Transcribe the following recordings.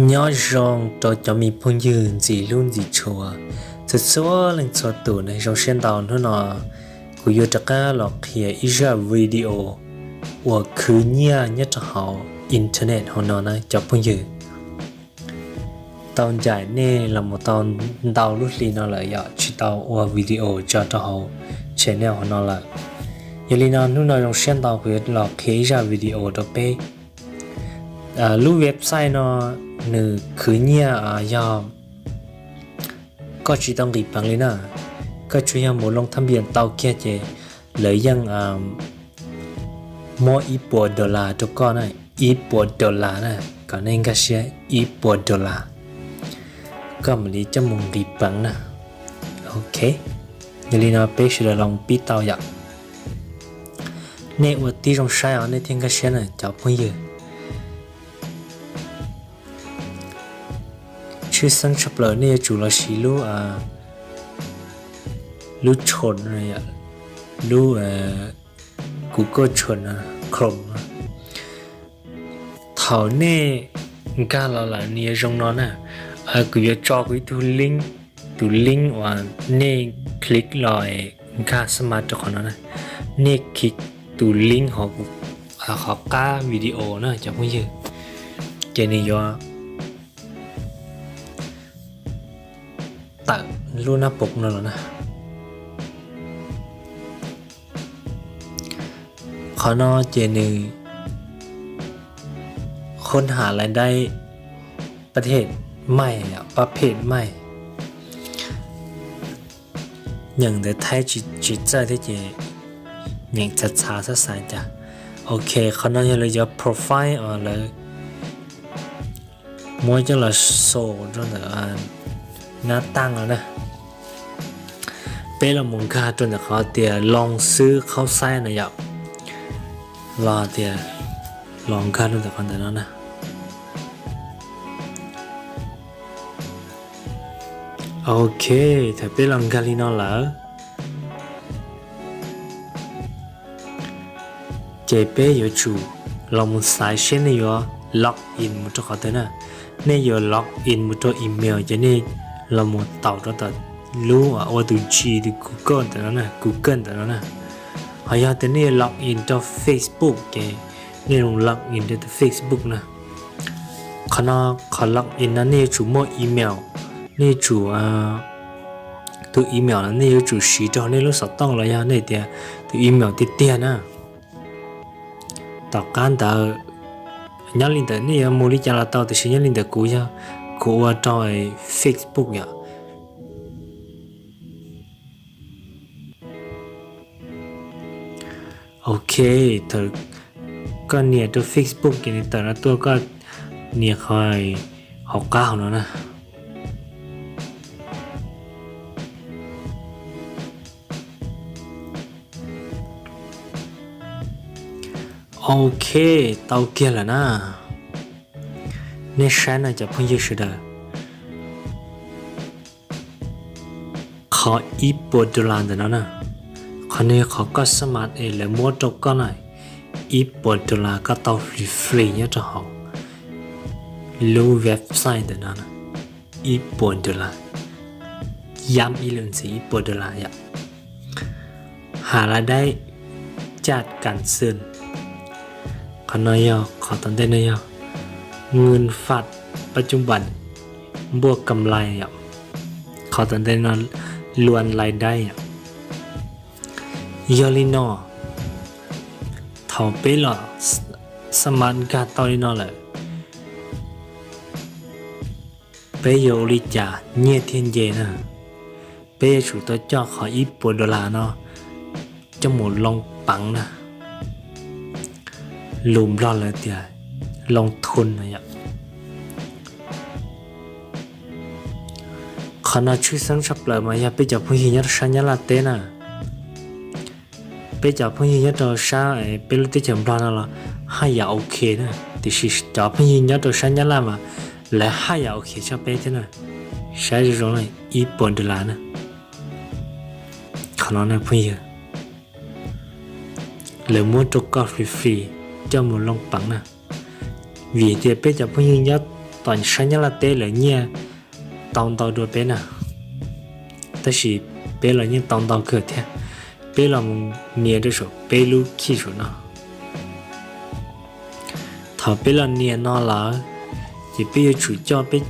Nyob zoo rau cov me phooj ywg ntxim hlub ntxim tshua txhua txhua leej txhua tus na, zoo siab ntau. Hnub no kuv yuav rov qab los qhia ib zaj video uas khwv nyiaj nyob rau hauv internet hauv no na cov phooj ywg. Tau ncaim nej los mus tau ntau lub hli no lawm yom, tsis tau ua video tso rau hauv channel hauv no lawm. Yog li no hnub no zoo siab ntau kuv yuav los qhia ib zaj video rau peb. Lub website no nws khwv nyiaj yog koj tsis tau nqis peev li na, koj tsuas yog mus loo thab npias tau kiag ces lawv yeej muab ib puas dollar rau koj na, ib puas dollar na, kom nej nkag siab, ib puas dollar, koj mam li coj mus nqis peev na. Ok, yog li no peb sawv daws los pib tau yom. Nej ua tib zoo saib os nej thiaj nkag siab na cov phooj ywg. Tshwj xeeb tshaj plaws nej yuav tsum los siv lub, lub Chrome, lub Google Chrome, Chrome. Thaum nej nkag los lawm nws yuav zoo no na. Kuv yuav tso kuv ib tug link, tus link uas nej click los nkag xab mas rau qhov no na. Nej click tus link hauv qab video na cov phooj ywg, ces nws yuav tawm lub nab pov no los na. Qhov no ces nws ค้นหารายได้ ประเภทใหม่ ประเภทใหม่. Nyeem ntawv Thaib tsis txawj thiab ces nyeem txhav txhav xav xav cas. Ok, qhov no yog lawv cov profile uas lawv muab coj los show rau ntawm nab taj no na. Peb los mus nkag rau ntawm qhov tias ลองซื้อข้าวซอย no yom, los tias los nkag rau ntawm qhov ntawm no na. Ok, thaum peb los nkag li no lawm, ces peb yuav tsum los mus xaiv seb nej yuav log in mus rau qhov twg na. Nej yuav log in mus rau email ces nej los mus taus rau tom lub ua tus G, tus Google ntawm no na, Google ntawm no na. Ho yog tias nej yuav log in rau Facebook ces nej los log in rau tus Facebook na. Qhov no, qhov log in no nej yuav tsum muaj email, nej yuav tsum, tus email no nej yuav tsum siv rau nej lub xov tooj los yog nej tias tus email tiag tiag na. Tom qab ntawd, nyob li ntawm nej yuav mus li cas los tau, tiam sis nyob li ntawm kuv yog kuv ua rau Facebook yom. Ok, thaum koj nias rau Facebook ces nws tawm no tuaj, koj nias qhov hauv qab hauv no na. Ok, tau kiag lawm na. Nej saib no cov phooj ywg sawv daws, qhov ib puas dollar ntawm no na, qhov no yog qhov koj xab mas es lawv muab rau koj na, ib puas dollar koj tau free free nyob rau hauv lub website ntawm no, ib puas dollar. Yam ib lwm ntxiv ib puas dollar yom. หารายได้จากการซื้อ Qhov no yog, qhov tom ntej no yog เงินฝากปัจจุบัน บวกกำไร yom. Qhov tom ntej no รวมรายได้ yom. Yog li no, thaum peb los xab mas nkag tau li no lawm, peb yuav ua li cas nyiaj thiaj nce na? Peb yuav tsum tau coj qhov ib puas dollar no coj mus loo peev na. Lus Nplog lawv tias loo thun no yom. Qhov no tshwj xeeb tshaj plaws mas yog peb cov phooj ywg nyob rau sab Nyab Laj teb na. Peb cov phooj ywg nyob rau sab peb lub teb chaws Nplog no los haj yam ok na, tiam sis cov phooj ywg nyob rau sab Nyab Laj mas lawv haj yam ok tshaj peb thiab na. Saib zoo zoo na, ib puas dollar na. Qhov no na phooj ywg, lawv muab rau koj free free coj mus loo peev na. Vim tias peb cov phooj ywg nyob tom sab Nyab Laj teb lawv nyiaj tau ntau dua peb na, tab sis peb los yeej tau ntau kawg thiab. Peb los mus nias rau saum peb lub khij saum no. Thaum peb los nias no lawm, ces peb yuav tsum coj peb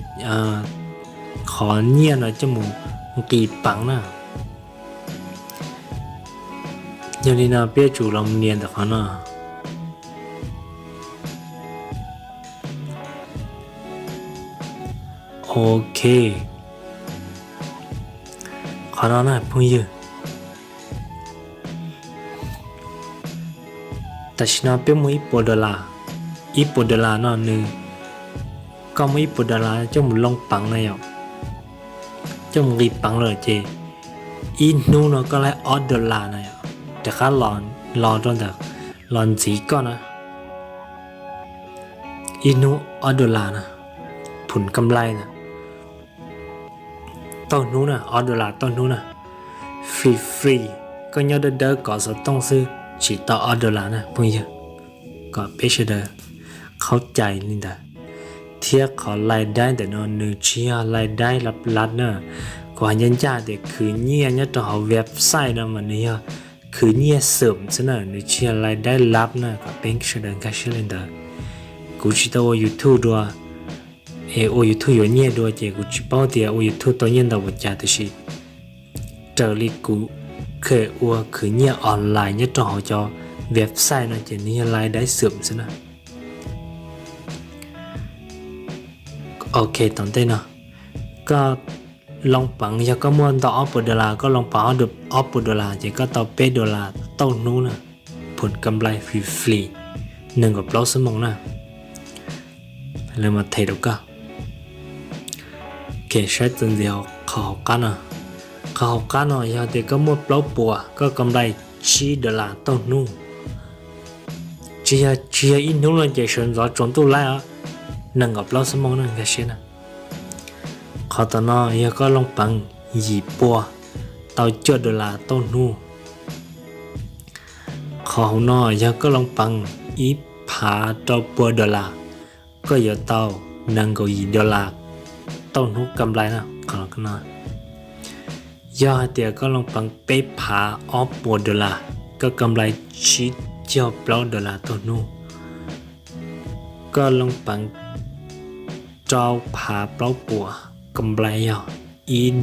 qhov nyiaj no coj mus nqis peev na. Yog li no peb yuav tsum los nias ntawm qhov no. Ok, qhov no na phooj ywg. Tam sim no peb muaj ib puas dollar, ib puas dollar no nws, koj muaj ib puas dollar coj mus loo peev na yom, coj mus nqis peev lawm ces ib hnub no koj laib ob dollar na yom, rov qab los rau ntawm, los ntxiv koj na, ib hnub ob dollar na, phum kam lai na, tauj hnub na, ob dollar tauj hnub na, free free, koj nyob dawb dawb kov xov tooj xwb tsis tau ob dollar na phooj ywg. Kom peb sawv daws khaub cai li ntawd. Thiab qhov lais daib ntawm no nws tsis yog lais daib lab lab na, kuv hais ncaj ncaj tias khwv nyiaj nyob rau hauv website no mas nws yog khwv nyiaj xwm xwb na, nws tsis yog lais daib lab na, kom peb sawv daws nkag siab li ntawd. Kuv tsis tau ua YouTube dua, es ua YouTube yuav nyiaj dua ces kuv tsis paub tias ua YouTube tau nyiaj ntau npaum cas, tiam sis raws li kuv kheev ua khwv nyiaj online nyob rau hauv cov website no ces nws yog lais daib xwm xwb na. Ok, tom ntej no koj loo peev, yog koj muaj ntau ob puas dollar, koj loo peev ob puas dollar ces koj tau peb dollar tauj hnub na, phum kam lai free free, nees nkaum plaub xuab moos na. Lawv mam them rau koj. Ok, saib txuas ntxiv qhov hauv qab no. Qhov hauv qab no yog tias koj muaj plaub puas, koj kam lai tsib dollar tauj hnub. Tsis yog, tsis yog ib hnub no ces sawv ntxov tsaus ntuj laib os, nees nkaum plaub xuab moos na, nkag siab na. Qhov tom no yog koj loo peev yim pua, tau cuaj dollar tauj hnub. Qhov hauv no yog koj loo peev ib phav rau pua dollar, koj yuav tau nees nkaum yim dollar tauj hnub kam lai na. Qhov no, yog hais tias koj loo peev peb phav ob puas dollar, koj kam lai tsib caug plaub dollar tauj hnub. Koj loo peev rau phav plaub puas, kam lai yog ib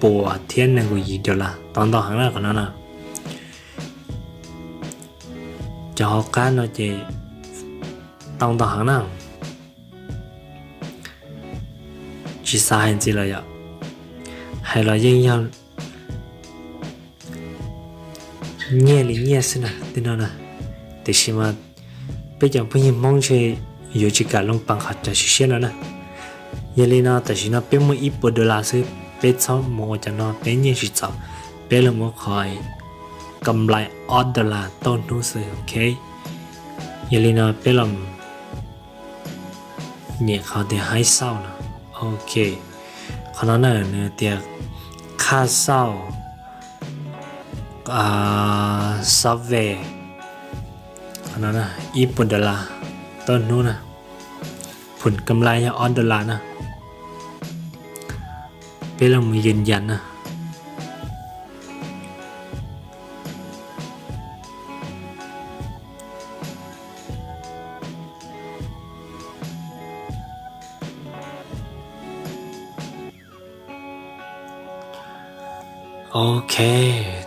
puas thiab nees nkaum yim dollar, tau ntau heev na qhov no na. Cov hauv qab no ces tau ntau heev na. Tsis xav hais ntxiv lawm yom, hais los yeej yog nyiaj li nyiaj xwb na tej no na. Tiam sis mas peb cov phooj ywg Hmoob ntshe yuav tsis kam loo peev qhov cov siab siab no na. Yog li no tam sim no peb muaj ib puas dollar xwb, peb txhob mus ua cov no peb nyiaj tsis txaus, peb los mus qhov kam lai ob dollar tauj hnub xwb, ok. Yog li no peb los nyem qhov tias hais xauj no, ok. Qhov no na nws tias qhaj xauj software, qhov no ib puas dollar tauj hnub na, phum kam lai yog ob dollar na. Peb los mus yws yas na. Ok,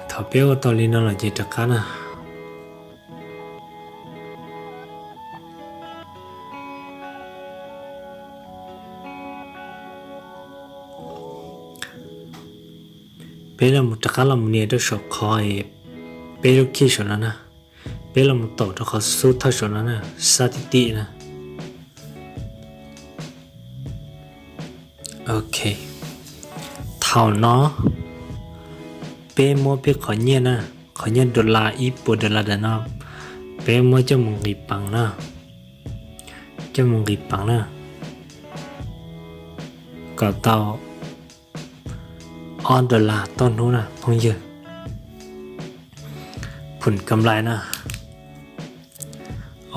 thaum peb ua tau li no lawm ces rov qab na. Peb los rov qab los nias rau saum qhov peb lub khij saum no na. Peb los taum rau qhov xub thawj saum no na, xab tim tim na. Ok, thaum no peb muab peb qhov nyiaj na, qhov nyiaj dollar ib puas dollar ntawm no, peb muab coj mus nqis peev na, coj mus nqis peev na, kom tau ob dollar tauj hnub na phooj ywg. Phum kam lai na.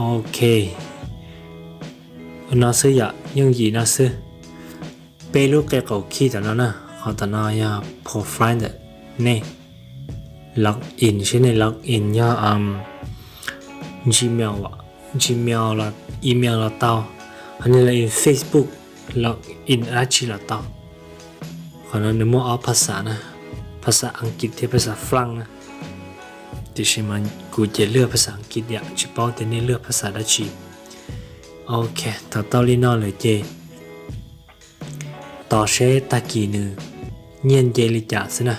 Ok, no xwb yom, yooj yim no xwb. Peb lub qe qaum khij tom no na, qhov tom no yog profile ntawm nej. Log in, seb nej log in yog Gmail, Gmail los email los tau, hos nej log in Facebook, log in dab tsi los tau. Qhov no nws muaj ob phas xas na, phas xas Askiv thiab phas xas Flaaj na. Tiam sis mas kuv ces lwaj phas xas Askiv yom, tsis paub tias nej lwaj phas xas dab tsi. Ok, thaum tau li no lawm ces tos seb tag kis nws nyiaj nce li cas xwb na.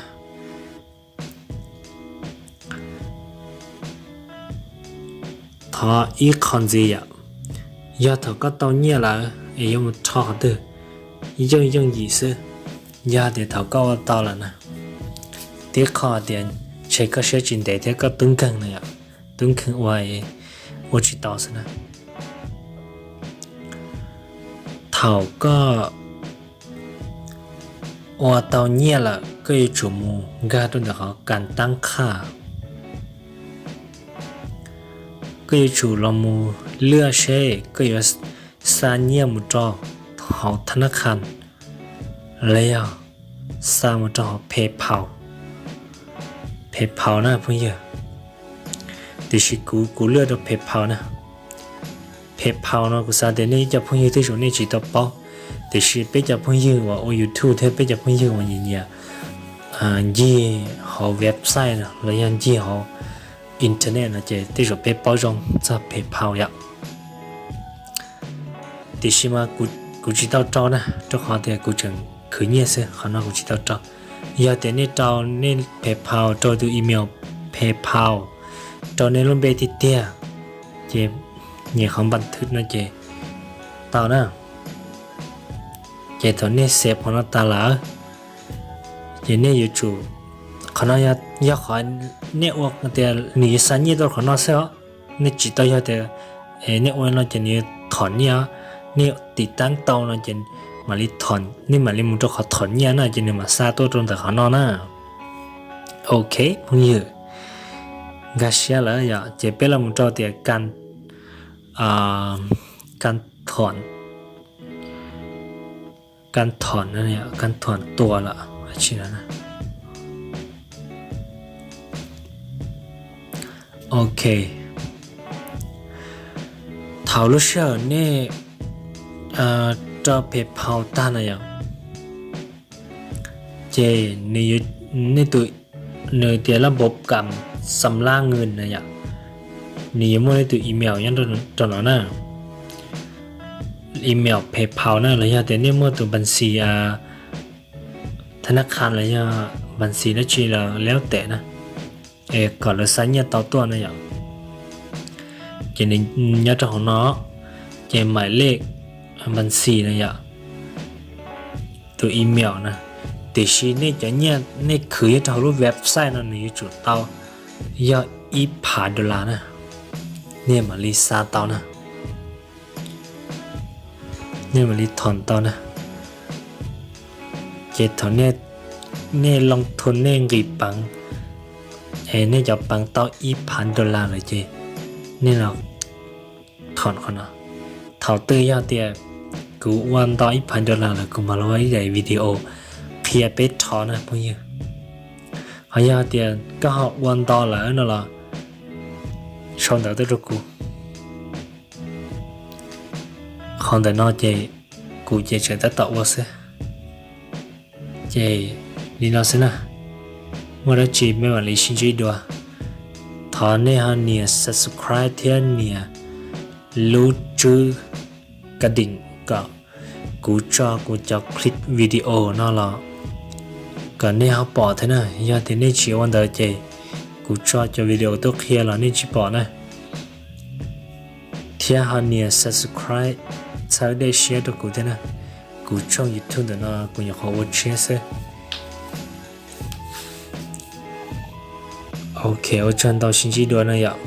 Thov ib qho ntxiv yom, yog thaum koj tau nyiaj lawm es yuav mus rho qhov twg, yooj yooj yim xwb. Yog tias thaum koj ua tau lawm na, tib qho tias ntshe koj siab tsis ntev thiab koj tub nkeeg na yom, tub nkeeg ua, ua tsis tau xwb na. Thaum koj ua tau nyiaj lawm koj yuav tsum mus nkag rau ntawm qhov kas tab qhaj. Koj yuav tsum los mus lwaj seb koj yuav xa nyiaj mus rau hauv thab nab qhas los yog xa mus rau hauv PayPal. PayPal na phooj ywg. Tiam sis kuv, kuv lwaj rau PayPal na. PayPal no kuv xav tias nej ib co phooj ywg tej zaum nej tsis tau paub, tiam sis peb cov phooj ywg uas ua YouTube thiab peb cov phooj ywg uas nyiam nyiam ncig hauv website no los yog ncig hauv internet no ces tej zaum peb paub zoo txog PayPal yom. Tiam sis mas kuv tsis tau rau na, rau qhov tias kuv tseem khwv nyiaj xwb, qhov no kuv tsis tau rau. Yog tias nej rau nej PayPal rau tus email PayPal rau nej lub npe tiag tiag, ces nyem qhov npas thwv no ces tau na. Ces thaum nej xev qhov no tas lawm, ces nej yuav tsum, qhov no yog qhov nej ua tias nws yuav xa nyiaj tuaj qhov no xwb os. Nej tsis tau yog tias nej ua no ces nws yuav thom nyiaj, nej tiv tab tau no ces mam li, nej mam li mus rau qhov thom nyiaj na ces nws mam xa tuaj rau ntawm qhov no na. Ok phooj ywg, nkag siab lawm yom, ces peb los mus rau tias kas thom, kas thom, kas thom tua lawm. Ok, thaum lub sij hawm nej rau PayPal tag na yom, ces nws, nej tus, nws tias lab npau kam xam lab nws na yom, nws yuav muaj nej tus email nyob rau no na. Email PayPal na los yog tias nej muaj tus npas xis thab nab qhas los yog npas xis dab tsi los leej tes na, es kom lawv xa nyiaj tau tuaj na yom. Ces nws nyob rau hauv no, ces maiv lej npas xis na yom, tus email na. Tiam sis nej cov nyiaj nej khwv nyob rau hauv lub website no nws yuav tsum tau yog ib phav dollar na, nej mam li xa tau na, nej mam li thom tau na. Ces thaum nej loo thoo nej nqis peev, es nej cov peev tau ib phav dollar lawm ces nej los thom qhov no. Thaum twg yog tias kuv ua nto ib phav dollar lawm kuv mam li ua ib daim video qhia peb rho na phooj ywg. Ho yog tias koj ho ua nto lawm no los sau ntawv tuaj rau kuv. Qhov ntawm no ces kuv ces tseem tab tom ua xwb. Ces li no xwb na, muaj dab tsi peb mam li sib ntsib dua. Thov nej ho nias subscribe thiab nias lub tswb ka ding kom kuv tso kuv cov clip video no los kom nej ho pom thiab na. Yog tias nej tsis ua ntawd ces kuv tso cov video tuaj qhia los nej tsis pom na. Thiab ho nias subscribe txhawb dej siab rau kuv thiab na. Kuv tshooj YouTube ntawm no kuv nyuam qhuav ua tshiab xwb. Ok, ua tsaug ntau, sib ntsib dua na yom.